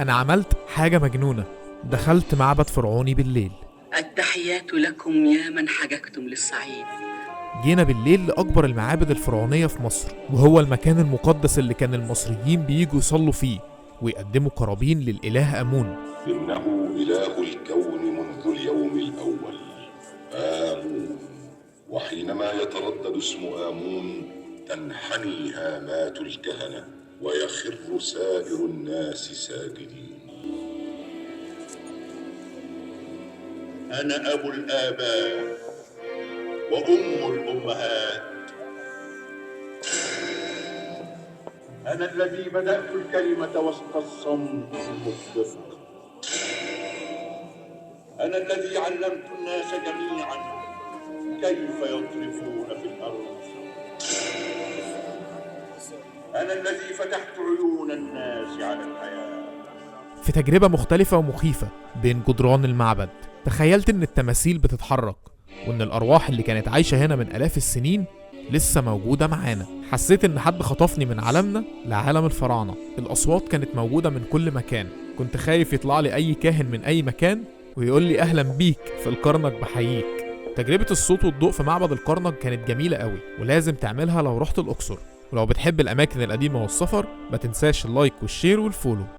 أنا عملت حاجة مجنونة، دخلت معبد فرعوني بالليل. التحيات لكم يا من حججتم للصعيد. جينا بالليل لأكبر المعابد الفرعونية في مصر، وهو المكان المقدس اللي كان المصريين بييجوا يصلوا فيه ويقدموا قرابين للإله آمون. إنه إله الكون منذ اليوم الأول، آمون. وحينما يتردد اسم آمون تنحني هامات الكهنة ويخر سائر الناس ساجدين. أنا أبو الآباء وأم الأمهات، أنا الذي بدأت الكلمة وسط الصمت المطبق، أنا الذي علمت الناس جميعا كيف يطرفون في الأرض، أنا الذي فتحت عيون الناس على الحياة. في تجربة مختلفة ومخيفة بين جدران المعبد، تخيلت إن التماثيل بتتحرك وإن الأرواح اللي كانت عايشة هنا من آلاف السنين لسه موجودة معانا. حسيت إن حد خطفني من عالمنا لعالم الفراعنة. الأصوات كانت موجودة من كل مكان، كنت خايف يطلع لي أي كاهن من أي مكان ويقول لي أهلا بيك في الكرنك بحييك. تجربة الصوت والضوء في معبد الكرنك كانت جميلة قوي، ولازم تعملها لو رحت الأقصر. ولو بتحب الأماكن القديمة والسفر ما تنساش ال like وال share وال follow.